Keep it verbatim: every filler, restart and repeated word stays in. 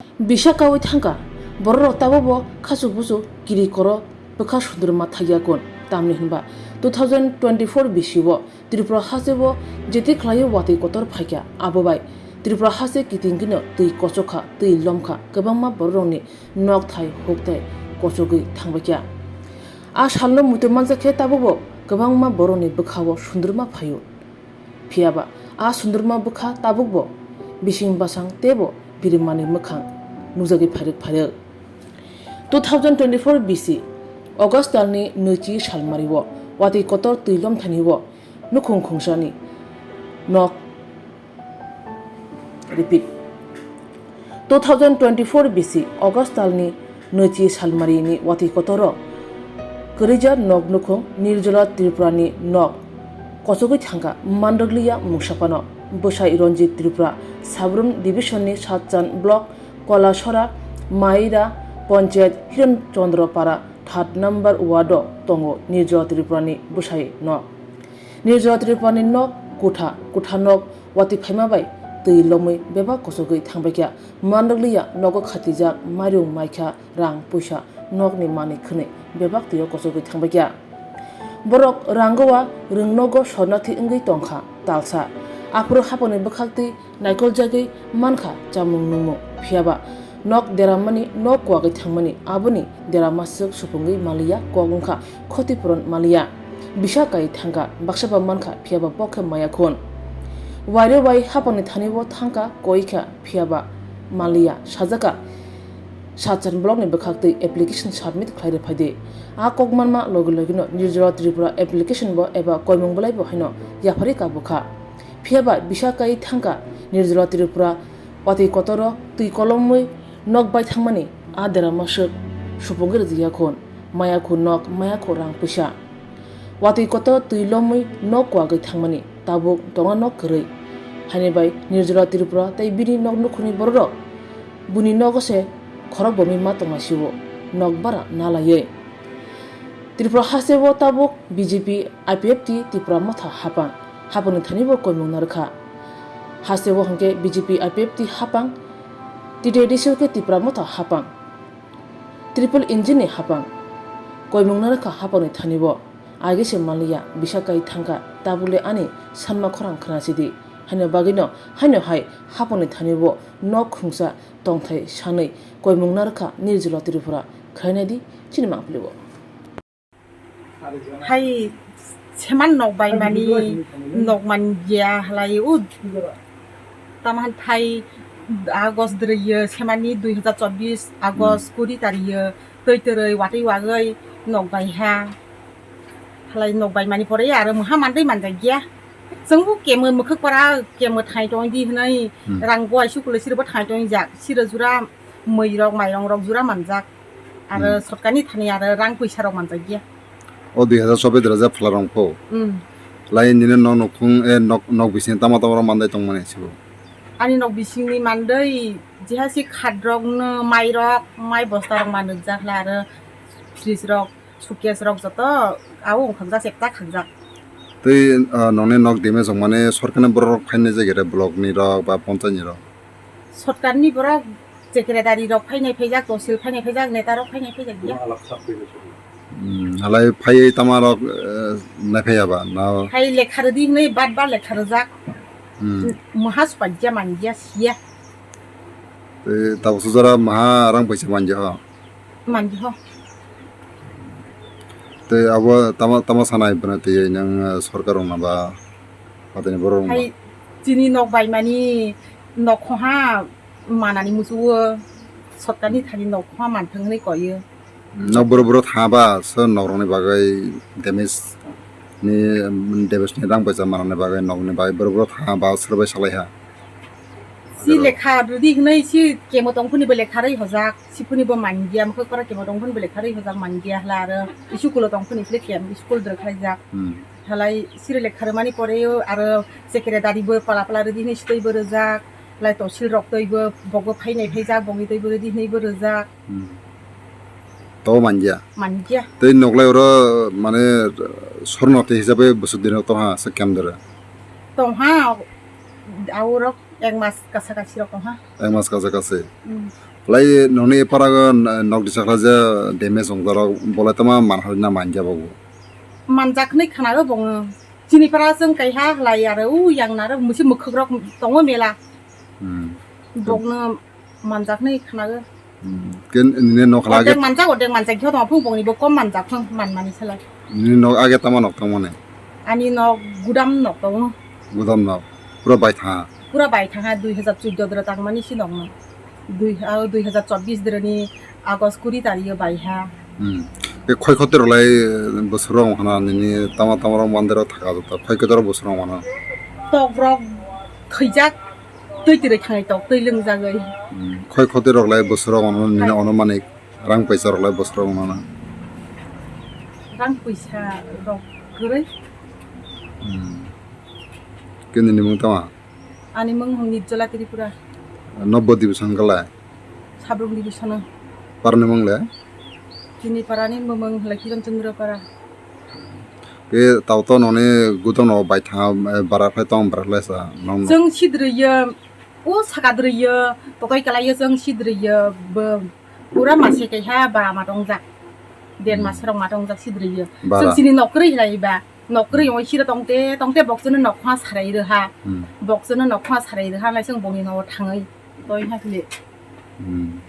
Bisa kaui thangkha, bororok tabukbo khachuk buchuk kiri koro bwkha sundruma thakya kun, tamni hwnba two thousand twenty-four bisio Tripura hasteo jeti khlaio watwi kotor phaikha, abo bai Tripura haste kitingkino twi kochokha, twi lomkha, kwbangma bororokni nokthai hukthai kochogwi thangbaikha. A salno muitu manjakhe tabukbo kwbangma borokni bwkhao sundruma phaio. Phiyaba a sundruma bwkha tabukbo bising basang teibo birimani mwkhang nukjagwi phairwk phairwk. Two thousand twenty-four bisi August talni nwichi salmario watwi kotor twi lomthanio nukhung khungsani nok Repeat. Two thousand twenty-four bisi August talni nwichi salmarini watwi kotoro kwrwija nok nukhung Nirjala Tripurani nok kochogwi thangkha manrwkliya mungsapano. Bwsai Ranjit Tripura, Sabrum Division ni Satchan Block, Kolasora, Maira Panchayat, Hiran Chandra Para, third number ward o tongo Nirjala Tripurani bwsai nok. Nirjala Tripurani nok kutha, kutha nok watwi phaima bai twi lomwi bebak kochogwi thangbaikha. Manrwkliya nogo khatijak mairung maikha, rang puisa, nokni manwi khwnwi bebak twio kochogwi thangbaikha. Borok rangowa rwngnogo sornathi wngwi tongkha talsa. Aphuru haponi bwkhaktwi naikoljagwi mankha chamung nungmung, phiyaba nok deramani, nok kuagwi thangmani, aboni deramaswk supungwi manliya, kok wngkha khoti puron manliya. Bisa kai thangkha, baksa ba mankha, phiyaba bo khe maya khun. Waire wai haponi thani bo thangkha, koi kha, phiyaba manliya, sajaka Satchan Block ni bwkhaktwi application submit khlai rwphaidi. A kok manma logi logino Nirjala Tripura application bo eba koimung belai bo haino yaphari kabukha. Phiyaba bisa kai thangkha Nirjala Tripura watwi kotoro twi kolomwi nok bai thangmani a deramaswk supungwi rwjak yakhun, maya khu nok, maya khu rang puisa. Watwi kotor twi lomwi nok kuagwi thangmani tabuk tongna nok kwrwi. Haini bai Nirjala Tripura tei bini nok nukhungni bororok buni nogo se khorok bomwi ma tongma sio nok bara na laiwi. Tripura hasteo tabuk B J P I P F T Tipra Motha hapang, hapangni thani bo koimung narwkha. Hasteo hwnkhe B J P I P F T hapang, T T A D C khe Tipra Motha hapang, triple engine ni hapang, koimung narwkha hapangni thani bo. Age se manliya, bisa kai thangkha, tabukle ani sanma khorang khna sidi. Haino bagwino, haino hai hapangni thani bo nok khungsa tongthai sanwi koimung narwkha Nirjala Tripura. Khainai di chini mangpili o. Hai seman nok bai mani, nok man ya halai u. Tama han thai August dre ye semani dui hazar chobbish August kuri tari ye tei terei watwi wagwi nok bai ha. Halai nok bai mani pore aro muha mandai manjak ya. Chwng bo kemo mwkhwk para kemo thai tong di hwnwi Hmm. rang bo aisu kulo siro bo thai tong jak. Siro jura mui rok mairong rok jura manjak. Aro Hmm. sorkar ni thani aro rang puisa rok manjak ya. O dui hazar chobbish dra ja phalarong pho. Hmm. Lai nini nok nukhung, eh, nok, nok bising tama tama rok mandai tong mani sibo. Ani nok bising ni mandai jeha si khat rok no mai rok, mai bosta rok manjak la aro fridge rok. Suitcase rok joto au wngkhakjak, chepta khakjak. Tei, ah, nokni nok damage wngmani sorkarni borok rok phainai jagere, block ni rok ba ponchayat ni rok? Sorkarni borok secretary rok phainai phaijak, tosil phainai phaijak, neta rok phainai phaijak ya. Hmm, halai phaiwi tama rok, eh, naiphaiya ba na? Hai lekha rwdi hwnwi bat ba lekha rwjak. Hmm. Maha supaikya manliya siya. Tei tabuk sujara maha rang paisa manliya ho? Manliya ho. Tei abo tama, tama sanai bwna twi nang, eh, sorkar rok na ba patani borok rok na? Hai chini nok bai mani nok khoha manani musuo sorkar ni thani nok khoha manthang hwnwi koyo. Nok boro boro tha ba so nok rok ni bagwi damage ni, damage ni rang paisa manani bagwi nok ni bagwi boro boro tha ba sir bai salai ha. Si lekha rwdi hwnwi si kemo tong phuni bo lekha rwi hojak, si phuni bo mangiya, mokhe kora kemo tong phuni bo lekha rwi hojak mangiya hla aro school o tong phuni sile kem school dwr khlaijak. Hmm. Halai siri lekha rwmani pore o aro secretary bo pala pala rwdi hwnwi sitoi bo rwjak, lai tosil rok twi bo bok bo phainai phaijak, bokni twi bo rwdi hwnwi bo rwjak. Hmm. Tabo mangiya? Mangiya. Tei noklai oro mane sorno tei hisabe bwswk dino tongha se kem dere? Tongha, aurok Ek mas kasa kasi rok tong ha. Ek mas kasa kasi. Hmm. Lai noni para go nok disa khlai je damage ong jaro bolai tama man hoi na man jabo. Manjak nai khana go bong. Chini para seng kai ha lai aro u yang na ro musi mukhuk rok tongo mela. Hmm. Bong no manjak nai khana go. Hmm. Ken nini nok lage. Odek manjak, odek manjak khe tong phung bong ni bo kom manjak phung man mani sala. Nini nok age tama nok tong mane. Ani nok gudam nok tongo. Gudam nok. Pura bai tha. Pura bai tha ha dui hazar chuddo dra tang mani si nok no. Dui, ah, dui hazar chobbish dra ni August kuri tarik o bai ha. Hmm. E khoi khote rok lai bosor rok wngkha na nini tama tama rok mandero thaka jota khoi khote rok bosor rok wngkha na. Tok rok thwijak twi twi roi thangai tok twi lwngjagwi. Hmm. Khoi khote rok lai bosor rok wngkha na nini onumanik rang paisa rok lai bosor rok wngkha na. Rang paisa rok kwrwi. Hmm. Kini ni mung tama? Ani mung hwn Nirjala Tripura. Nobbo division kalai? Sabrung division o. Parni mung le? Chini parani mung hwlai Kiran Chandra para. Ke tau to noni gudam no bai tha, eh, bara phai tong bara lai sa nong. Chwng sidriyo, o saka driyo, totoi kalaiyo chwng sidriyo, bo pura mase kaiha bara ma tongjak. Den mas rok ma tongjak sidriyo. Bara. Chwng chini nok kwrwi hilai ba. Nok kwrwi oi sira tongte, tongte bokchano nok khwa sarai rwha. Hmm. Bokchano nok khwa sarai rwha, lai chwng bongni nogo thangwi. Toi ha khili. Hmm.